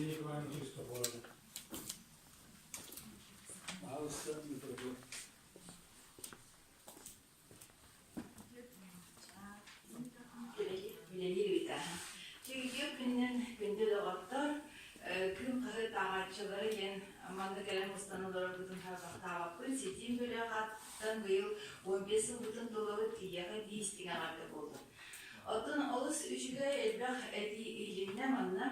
Андрей Николаевич Христофоров. Пожалуйста, микрофон. Үлэлиир Үтүө күнүнэн күндү доҕоттор, күн хаһыат ааҕааччылара диэн манна кэлэн мустан олорорбутун харбахтаабаппын. Ситим бөлөх ааттан быйыл 15 сылбытын туолабыт киһиэхэ биир истиҥ эҕэрдэ буолла. Оттон олус үчүгэй элбэх этии иһилиннэ манна.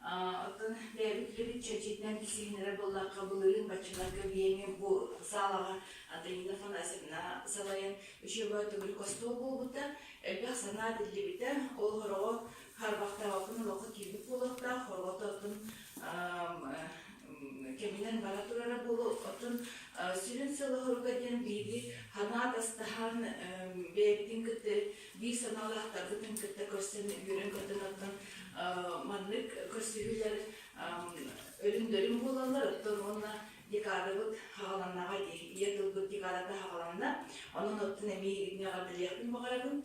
Оттон бэйэбит үлэбит чэрчитинэн билсиһиннэрэр буоллахха, былырыын баччаларга биэми бу саалаҕа Антонина Афанасьевна салайан үчүгэй төгүрүк остуол буолбута, элбэх санаа этиллибитэ. Ол хороҕо харбахтаабаппын олоххо киирбит буолуохтаах, хороҕото оттон кэминэн бара турара буолуо. Оттон сүрүн сыала-соруга диэн биһиги санаа атастаһан бэйэбитин кытта биир санаалаахтарбытын кытта көрсөн үөрэн-көтөн оттон маннык көрсүһүүлэр өрүн-дөрүн буолаллар. Оттон уонна декадабыт хаҕаланнаҕа дии, ийэ тылбыт декадата хаҕаланна. Онон оттон эмиэ итини эҕэрдэлиэхпин баҕарабын.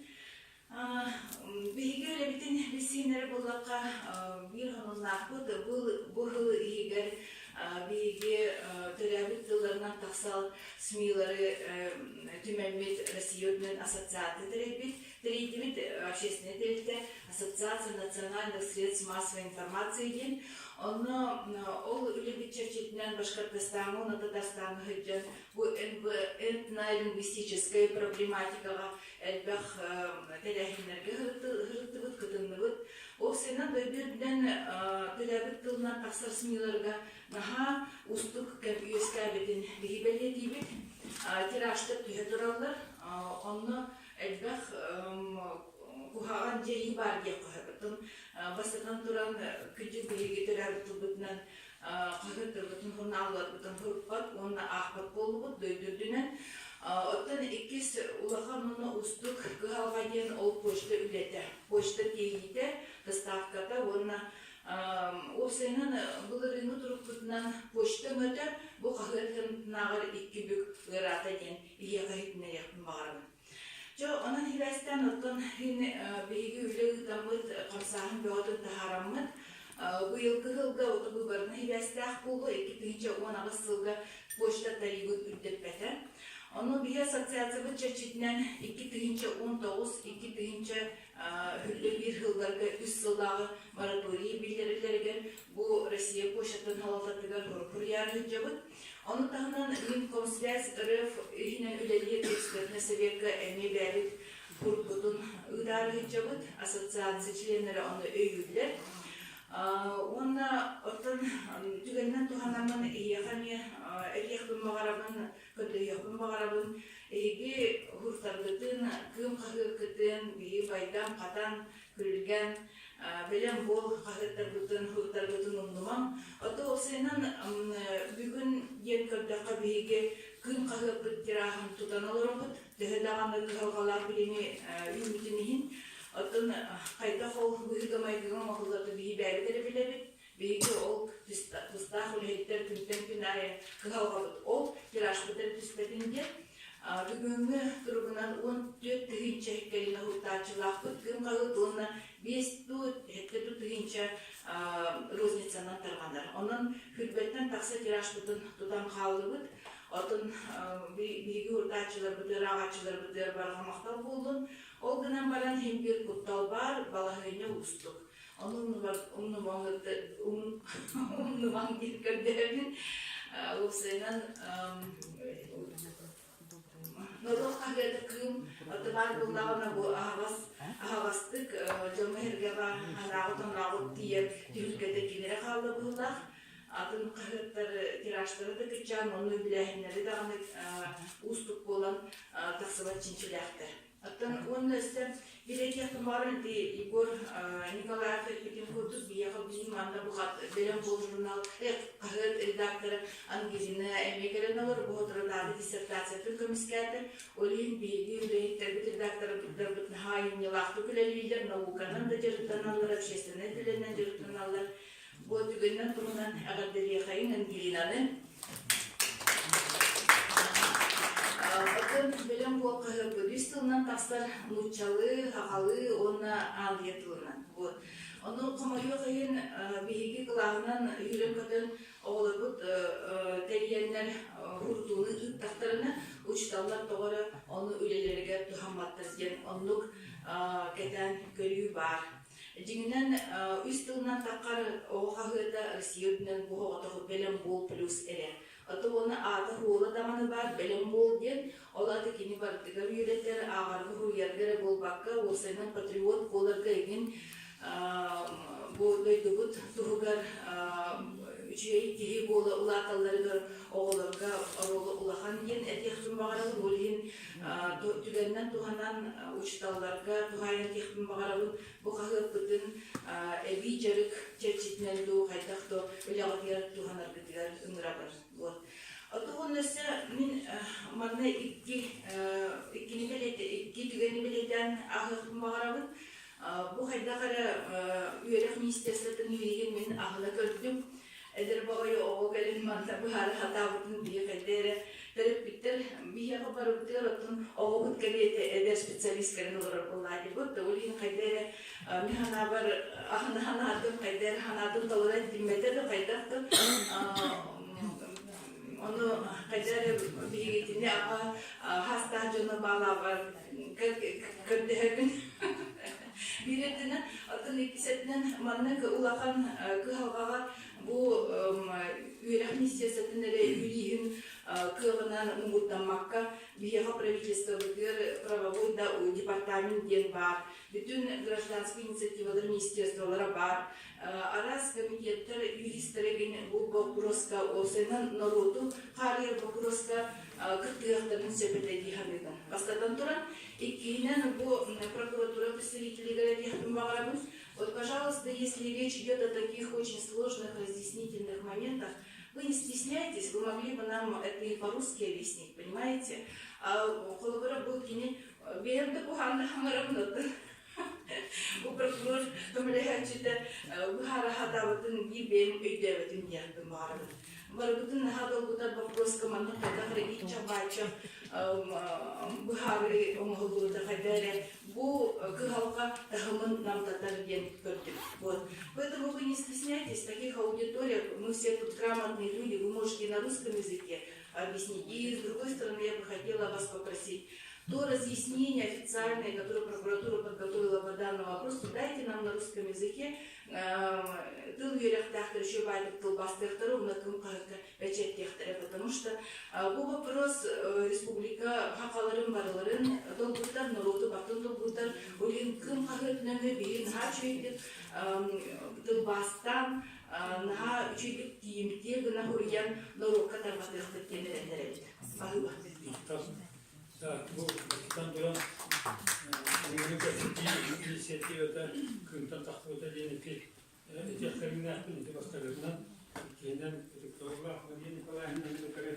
Биһиги үлэбитин билсиһиннэрэ буоллахха, биир хонуннаахпыт бу сыл иһигэр биһиги төрөөбүт тылларынан тахсал СМИ-лары түмэммит Россия үрдүнэн ассоциация тэрийбит, тэрийдибит общественнай тэрилтэ Ассоциация национальных средств массовой информации диэн. Онно ол үлэбит чэрчитинэн Башкортостаҥҥа уонна Татарстаҥҥа сылдьан бу этнолингвистическай проблематикаҕа элбэх тэрээһиннэргэ сырыттыбыт, кытынныбыт. Ол сыанан дойду үрдүнэн төрөөбүт тылынан тахсар СМИ-ларга наһаа уустук кэм үөскээбитин биһи бэлиэтиибит. Тиражтар түһэ тураллар. Онно элбэх куһаҕан дьайыы баар диэххэ сөп. Бастатан туран, күдьүк биһиги төрөөбүт тылбытынан хаһыаттарбытын, сурунаалларбытын суруппат уонна аахпат буоллубут дойду үрдүнэн. Оттон иккис улахан уонна уустук кыһалҕа диэн ол почта үлэтэ. Почта тиэйиитэ, доставката уонна уопсайынан былырыыҥҥы турукпутунан почта өҥөтө бу хаһыат кынатынааҕар икки бүк ыараата диэн иһиэхэ иһитиннэриэхпин баҕарабын. Дьэ, онон сибээстээн оттон иһин биһиги үлэ ыытаммыт, хамсааһын бөҕөтүн таһаараммыт, быйылгы сылга ото быыбарынан сибээстээх буолуо, 2018 сылга почта тарибын үрдэппэтэ. Ону биһи ассоциациябыт чэрчитинэн 2019-2000 үрдэ биир сылларга үс сыллааҕы мораторий биллэриллэригэр бу Россия почтатын салалтатыгар суруйаары сылдьабыт. Ону таһынан Минкомсвязь РФ иһинэн үлэлиир экспертнэй советка эмиэ бэйэбит курбутун ыытаары сылдьабыт. Ассоциация членнэрэ ону өйүүллэр. Уонна оттон түгэнинэн туһанаммын эһиэхэ эмиэ этиэхпин баҕарабын, көрдөһүөхпүн баҕарабын. Эһиги уһуртаргытын, кыым хаһыаккытын, биһи байдам, хатан, күрүлгэн, бэлэм буол хаһыаттаргытын, уһуртаргытын умнумаҥ. Ото уопсайынан бүгүн диэн көрдөххө биһиги кыым хаһыаппыт тираһын тутан олоробут. Төһө даҕаны кыһалҕалаах билими үүммүтүн иһин, оттон хайдах ол быһыыга-майгыга оҥоһуллар биһи бэйэбит эрэ билэбит. Биһиги ол тустаах үлэһиттэр күнтэн күн аайы кыһалҕабыт ол тиражпыт эрэ түспэтин диэн бүгүҥҥү туругунан 14 тыһыынча кэлин уһуктааччылаахпыт күн хаһыат уонна 5 тыһыынча розницанан тарҕанар. Онон хүрбэттэн тахса тиражпытын тутан хааллыбыт. Оттон биһиги уһуктааччыларбытыгар, ааҕааччыларбытыгар барҕа махтал буоллун. Ол гынан баран иһин биир куттал баар, балаһыанньа уустук. Ону умнумаҥ диэн көрдөһөбүн. Уопсайынан норуот хаһыата Кыым баар буоллаҕына бу аһаҕас аһаҕастык дьоҥҥо-сэргэҕэ санааҕыт-онооҕут тиийэр түһүлгэтэ киирэ хаалла быһыылаах. Атын хаһыаттар тиражтара да кыччаан, онно үбүлээһиннэри даҕаны уустук буолан тахсыбат чинчилээхтэр. Оттон уонна өссө билиэтиэхпин баҕарар ити Егор Николаев эппитин курдук биһиэхэ билим манна бу бэлэм буол журнал хаһыат редактора Ангелина эмиэ кэлэн олор бу соторутааҕы диссертациятын көмүскээтэ. Ол иһин биһиги үлэһиттэрбит редактордарбыт наһаа айымньылаахтык үлэлииллэр, науканан да дьарыктаналлар, общественнай үлэнэн дьарыктаналлар. Бу түгэнинэн туһунан эҕэрдэлиэхэйиҥ Ангелинаны. Оттон бэлэм буол хаһыаппыт үс тылынан тахсар нууччалыы, сахалыы уонна англия тылынан. Вот. Ону хомойуох Хомойуох иһин, биһиги кылааһынан үүрэн-көтөн оҕолорбут тэрийэннэр хурутууну ыыттахтарына, учууталлар тоҕо эрэ ону үлэлэригэр туһамматтар диэн оннук кэтээн көрүү баар. Дьиҥинэн, үс тылынан таххар оҕо хаһыата Россия үрдүнэн бу оҕотох бэлэм буол плюс эрэ. Ото уонна аата-суола даҕаны баар бэлэм буол диэн, ол аата кини барытыгар үөрэтэр, ааҕарга, суруйарга эрэ буолбакка, уопсайынан патриот буоларга игин бу дойдубут туһугар үчүгэй киһи буола улааталларыгар оҕолорго оруола улахан диэн этиэхпин баҕарабын. Ол иһин түгэнинэн туһанан учууталларга туһаайан этиэхпин баҕарабын. Бу хаһыаппытын эбии дьарык чэрчитинэн дуу, хайдах да үлэҕитигэр туһанаргытыгар ыҥырабын. Вот. Оттон өссө мин манна икки иккини икки түгэни бэлиэтээн ааһыахпын баҕарабын. Бу хайдах эрэ үөрэх министерствотын үөһүн мин аһына көрдүм. Эдэр баҕайы оҕо кэлин манна быһаара сатаабытын биһи хайда эрэ төрөппүттэр биһиэхэ барыбытыгар оттон оҕобут кэриэтэ эдэр специалист кэлэн олорор буоллаатыбыт. Ол иһин хайда эрэ мин санаабар аһына санаатым, хайда эрэ санаатын толорон тиммэтэ да хайдах да ону хайда эрэ биһигитини аҕа хаастаах дьоно баалаабар көрдөһөбүн. Биир өттүнэн, оттон иккис өттүнэн маннык улахан кыһалҕаҕа бу үөрэх министерствотын эрэ юриһын кыаҕынан муҥурдаммакка, биһиэхэ правительствобытыгар правовой да департамент диэн баар, бүтүн гражданскай инициативалар министерстволара баар, араас комитеттар юристара бу боппуруоска, уопсайынан норуоту хаарыйар боппуруоска кыттыһыахтарын сөп этэ дии саныыбын. Бастатан туран, иккиһинэн, бу прокуратура представителигэр этиэхпин баҕарабын. Вот, пожалуйста, если речь идет о таких очень сложных разъяснительных моментах, вы не стесняйтесь, вы могли бы нам это и по-русски объяснить, понимаете? А холобура бу кини бэйэм да куһаҕанна хаҥарабын бу прокурор көмөлөһөөччүтэ быһаара сатаабытын биир бэйэм өйдөөбөтүм диэхпин баҕарабын. Барыбытын наһаа долгутар боппуруоска маннык хайдах эрэ ииччэх-бааччах быһаарыы оҥоһуллубута хайда эрэ бу кыһалҕа таһымын намтатар диэн көрдүм. Вот. Поэтому вы не стесняйтесь, в таких аудиториях мы все тут грамотные люди, вы можете на русском языке объяснить. И с другой стороны, я бы хотела вас попросить, то разъяснение официальное, которое прокуратура подготовила по данному вопросу, дайте нам на русском языке тыл үөрэхтээхтэр үчүгэй баайдык тылбаастыахтара уонна кым хаһыакка бэчээттиэхтэрэ, потому что бу вопрос республика хахаларын барыларын долгутар, норуоту бартын долгутар. Ол иһин кым хаһыат нөҥүө биһиги наһаа үчүгэйдик тылбаастаан, наһаа үчүгэйдик тиийимтиэ гына суруйан норуокка тарҕатыахпыт диэн эрэннэрэбит. Баһыыба. Так, бу бастатан туран, бүгүҥҥү кэпсэтии инициативата кыымтан тахсыбыта диэн ити этиэх кэриҥнээхпин ити бастакытынан, иккиһинэн ытыктабыллаах Мария Николаевнаны кытары.